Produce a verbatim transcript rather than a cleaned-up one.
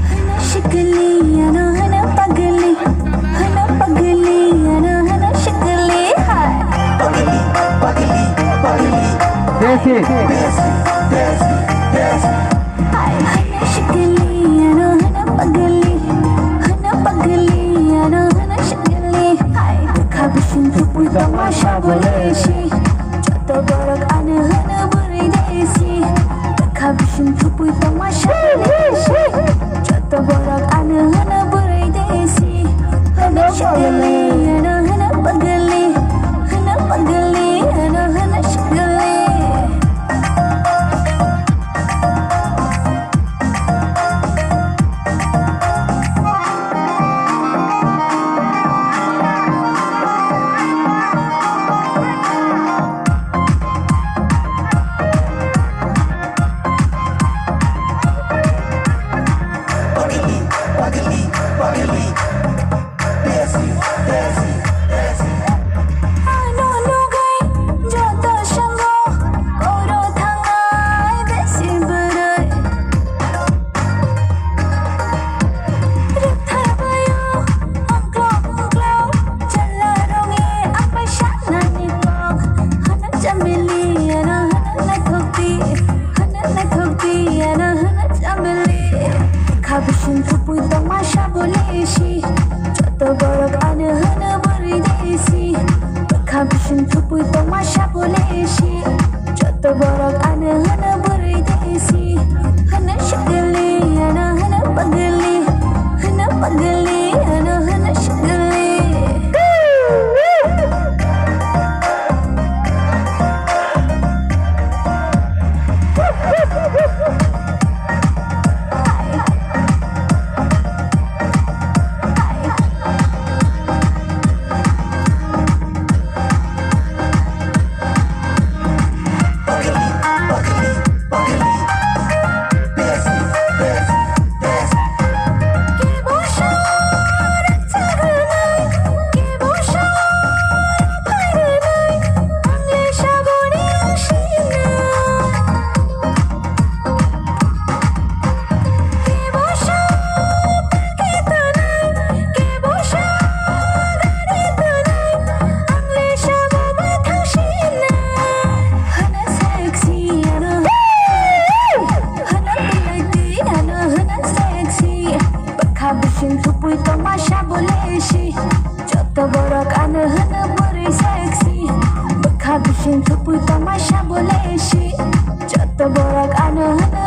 Hana shikli, ano hana pagli, hana pagli, ano hana shikli, hai. Desi. Hai, hana shikli, ano hana pagli, hana pagli, ano hana shikli, hai. Bwkha bising tubui tongma sabo lesi. Joto borok ano hano bwrwi desi. Bwkha bising tubui tongma sabo lesi. Joto borok ano hano bwrwi desi. Hano shikli, ano hano pagli, hano pagli, ano hano shikli. Ano nugwi joto swngo, oro thangnai besi bwrwi. Rwktharbaio ongklok ongklok, chwla rongni ang bai sanani kok. Hana chamili, ano hana naithok di, hana naithok di, ano hana chamili. Bwkha bising tubui tongma sabo lesi. Joto borok ano hano bwrwi desi. Bwkha bising tubui tongma sabo lesi. Joto borok ano hano bwrwi desi. Hano shikli, ano hano pagli, hano pagli, ano hano shikli. Bwkha bising tubui tongma sabo lesi. Joto borok ano hano bwrwi sexy. Bwkha bising tubui tongma sabo lesi. Joto borok ano hano